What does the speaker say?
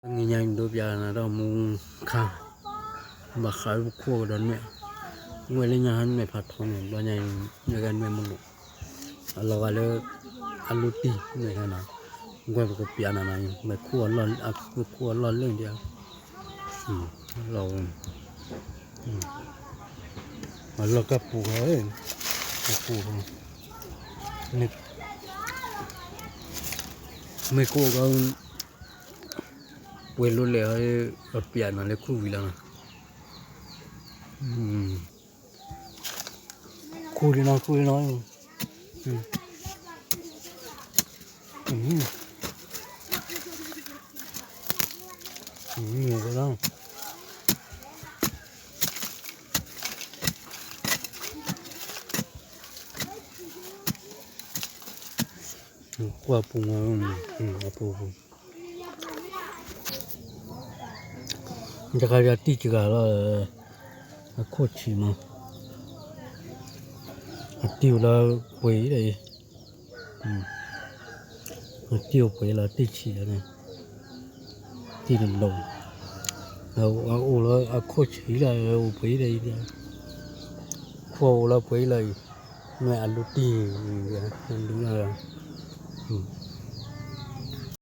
တနံၤညါအံၤ ဒိးပျးနၤတၢ်မူခါ, ဘၣ်ဃးလၢပခိၣ်ကဒီးနွဲၣ်, ဝဲလၢညါဟဲနွဲၣ်ဖးထီန့ၣ် ဘျီညါအံၤ နွဲၣ်ဂၤနွဲၣ်မ့ၢ်လိာ်, အလီၤဂာ်လၢ အလိၤတံၢ်နွဲၣ်ခါနီၤ, ဝဲပကပျးနၤနီၤ, ဝဲခိၣ်အလီၢ်လၢဒံးဧါ, လီၤ, အလီၢ်ကပူၤဃီ, ကပူၤဃီ, မ့ၢ်ကိးကီး ပှဲၤလိလဲၣ်, ပပျးနၤလၢခိၣ်ဝံၤလီၤနီၤ, ခိၣ်လံနီၤ, ခိၣ်လံနီၤ, ကွၢ်ပူၤ, အပူၤပူၤ, တခါယတံၢ်စှၤလီၤ, အခိၣ်ဆံးမး, အတံၢ်အိၣ်လၢပှဲၤအံၤလီၤအံၤ, အတံၢ်အိၣ်ပှဲၤလီၤ, တံၢ်ဆံးလီၤန့ၣ်, တံၢ်တလိၤ, အအိၣ်လၢအခိၣ်ဆံးလီၤ, အိၣ်ပှဲၤအံၤလီၤအံၤ, ခိၣ်အိၣ်လၢပှဲၤအံၤလီၤအံၤ, မ့ၢ်အလိၤတံၢ်, အလိၤလီၤ,